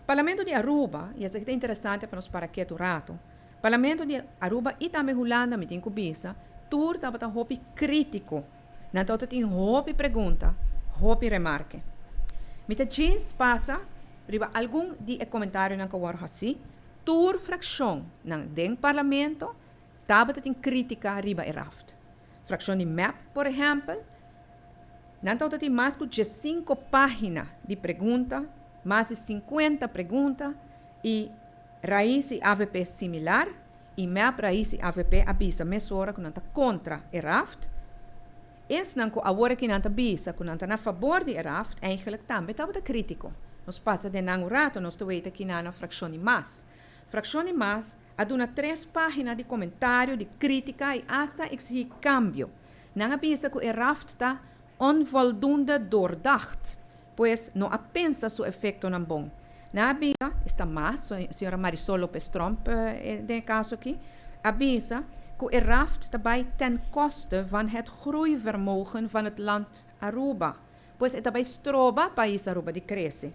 Parlamento di Aruba, y esaki ta interesante pa nos para keto rato, Parlamento di Aruba y tambe Hulanda, mi tin cu bisa, tur tabata hopi critico. Nan tabata tin hopi pregunta, hopi remarke. Mi ta djis pasa riba algun di e comentarionan cu a worde haci. Tur fraccionnan den Parlamento tabata tin critica riba e RAFT. Fraccion di MEP, por ehempel, nan tabata tin mas cu 15 pagina di pregunta, mas di 50 pregunta y Raiz y AVP similar y MEP, Raiz y AVP a bisa mesora cu nan ta contra e RAFT. Esnan cu awor aki nan ta bisa cu nan ta na fabor di e RAFT, eigenlijk tambe tabata critico. Nos pasa den nan un rato, nos ta weta aki na fraccion di MAS. Fraccion di MAS a duna tres pagina di comentario, di critica y hasta exigi cambio. Nan a bisa cu e RAFT ta onvoldoende doordacht, pues no a pensa su efectonan bon. Nan a bisa, esta MAS, señora Marisol Lopez Tromp den e caso aki, a bisa cu e RAFT ta bay ten koste van het groeivermogen van het land Aruba. Pues e ta bay stroba pais Aruba di crece.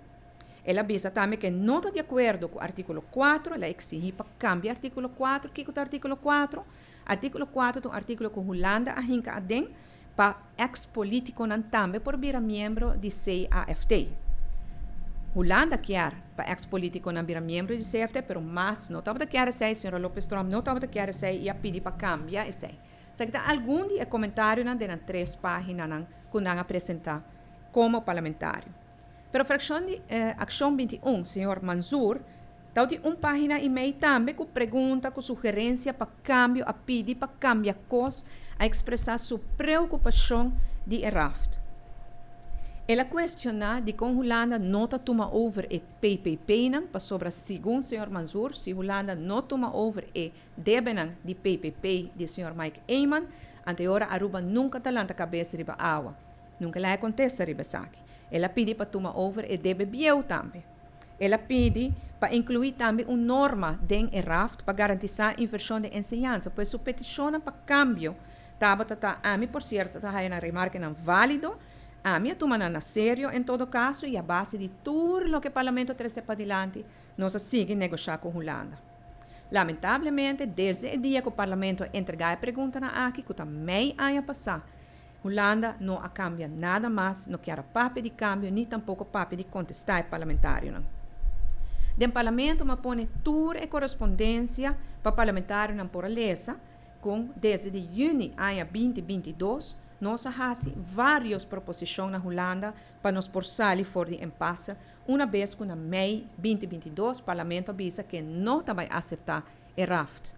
El a bisa tambe cu e no ta di acuerdo cu articulo 4, el a exigi pa cambia articulo 4. Kico ta articulo 4? Articulo 4 ta un articulo cu Hulanda a hinca aden pa ex-politiconan tambe por bira miembro di CAFT. Hulanda kier pa ex-politiconan bira miembro di CAFT, pero MAS no tabata kier esey, señora Lopez Tromp no tabata kier esey y a pidi pa cambia esey. Esaki ta algun di e comentarionan den nan tres paginanan cu nan a presenta como parlamentario. Pero fraccion di Accion 21, señor Manzoor, tabatin un pagina y mei tambe cu pregunta, cu sugerencia pa cambio, a pidi pa cambia cos, a expresa su preocupacion di e RAFT. El a cuestiona dicon Hulanda no ta tuma over e PPP-nan, pasobra segun señor Manzoor, si Hulanda no tuma over e debenan di PPP di señor Mike Eman, anteora Aruba nunca ta lanta cabes riba awa. Nunca el a contesta riba esaki. El a pidi pa tuma over e debe bieu tambe. El a pidi pa inclui tambe un norma den e RAFT pa garantisa inversion den enseñansa. Pues su peticionnan pa cambio tabata ta, ami por cierto ta haya nan remarkenan valido, ami a tuma nan na serio en todo caso y a base di tur loke Parlamento a trece padilanti nos a sigui negosha cu Hulanda. Lamentablemente desde e dia cu Parlamento a entrega e preguntanan aki cu ta mei aña pasa, Hulanda no a cambia nada mas, no kier a papia di cambio ni tampoco papia di contesta e parlamentarionan. Den Parlamento m'a pone tur e correspondencia pa parlamentarionan por a lesa con desde di juni aña 2022 nos a haci varios proposicion na Hulanda pa nos por sali for di impasse una bes cu na mei 2022 Parlamento a bisa cu no ta bay acepta e RAFT.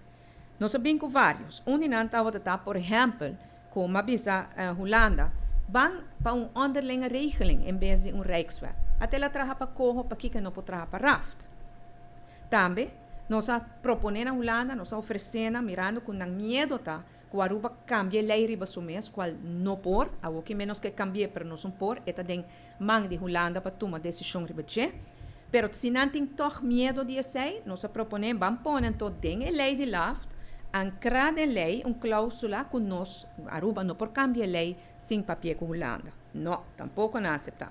Nos a bin cu varios. Un di nan tabata ta, por ehempel, cu m'a bisa Hulanda, ban pa un onderlinge regeling en bes di un rijkswet. Ata el a traha pa coho, pakico e no por traha pa RAFT? Tambe, nos a propone na Hulanda, nos a ofrece nan, mirando cu nan miedo ta cu Aruba cambia e ley riba su mes, cual no por, awoki menos cu e cambie, pero nos un por, e ta den man di Hulanda pa tuma decision riba dje. Pero si nan tin toch miedo di esey, nos a propone ban pone anto den e ley di LAFT, ancra den ley un clausula cu nos, Aruba, no por cambia e ley sin papia cu Hulanda. No, tampoco nan a acepta.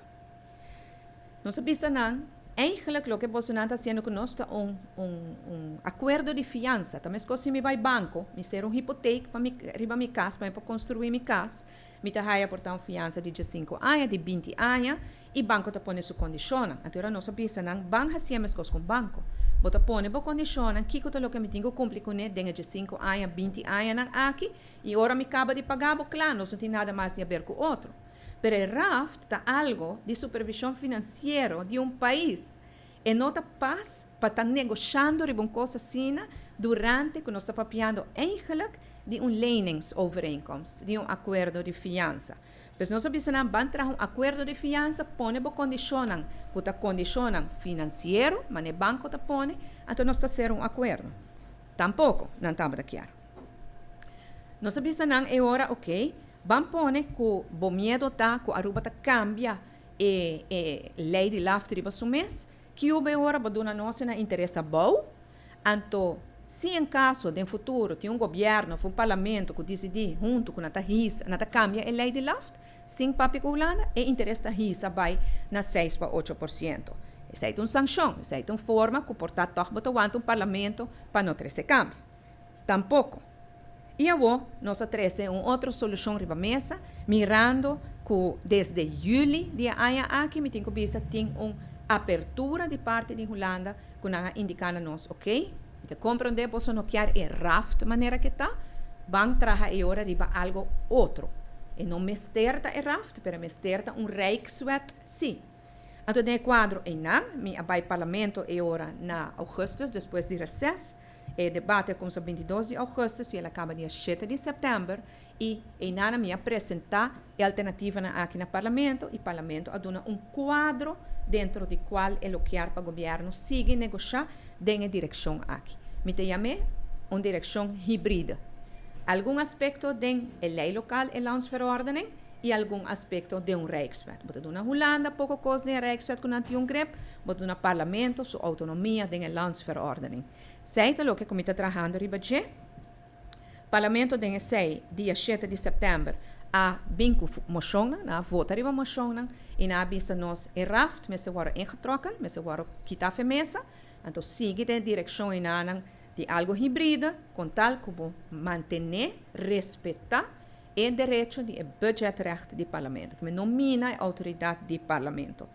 Nos a bisa nan, eigenlijk loke bosonan ta haciendo cu nos ta un, un, un acuerdo di fianza. Ta mescos si mi bay banco, mi cera un hipoteek pa mi, riba mi cas, pa mi por construi mi cas, mi ta haya por ta un fianza di 15 aña, di 20 aña, y banco ta pone su condicionnan. Anto ora nos a bisa nan, ban haci mescos cu banco. Bo ta pone bo condicionnan, kico ta loke mi tin cu cumpli cu ne den 15 aña, 20 añanan aki, y ora mi caba di paga bo, cla, nos no tin nada mas di haber cu otro. Pero e RAFT ta algo di supervision financiero di un pais. E no ta pas pa ta negoshando riba un cos asina durante cu nos ta papiando eigenlijk di un leningsovereenkomst, di un acuerdo di fianza. Pues nos a bisa nan ban traha un acuerdo di fianza, pone bo condicionnan, cu ta condicionnan financiero, mane banco ta pone, anto nos ta cera un acuerdo. Tampoco nan tabata kier. Nos a bisa nan e ora, ok, ban pone cu bo miedo ta cu Aruba ta cambia e ley di LAFT riba su mes, cu e ora bo duna nos na interes abou, anto si en caso den futuro tin un gobierno of un parlamento cu decidi hunto cu nan ta hisa, nan ta cambia e ley di LAFT, sin papia cu Hulanda, e interes ta hisa bay na 6 pa 8%. Esey ta un sancion, esey ta un forma cu por ta toch bo ta wanta un parlamento pa no trece cambio. Tampoco. Y awo nos a trece un otro solucion riba mesa, mirando cu desde juli di aña aki, mi tin cu bisa, tin un apertura di parti di Hulanda cu nan a indica na nos, ok, mi ta comprende boso no kier e RAft manera cu ta, ban traha e ora riba algo otro. E no mester ta e RAft, pero mester ta un Rijkswet, si. Anto den cuadro einan, mi a bay parlamento e ora na augustus, despues di reces. E debate a cuminsa 22 di augustus y el a caba dia 7 di september y einan mi a presenta e alternativa aki na parlamento y parlamento a duna un cuadro dentro di cual e lo kier pa gobierno sigui negocia den direccion aki. Mi ta yam'e un direccion hibrida. Algun aspecto den e ley lokaal e landsverordening y algun aspecto den un Rijkswet. Bo ta duna Hulanda poco cos den Rijkswet cu nan tin un grip, bo ta duna parlamento su autonomia den e landsverordening. Esey ta loke mi ta trahando riba dje. Parlamento den esey dia 7 di september a bin cu mocion, nan a vota riba mocion y nan a bisa nos e RAft mester wordo ingetrokken, mester wordo kita for di mesa, anto sigui den direccion einan di algo hibrida, cu tal como mantene, respeta e derecho di budgetrecht di parlamento, cu no mina e autoridad di parlamento.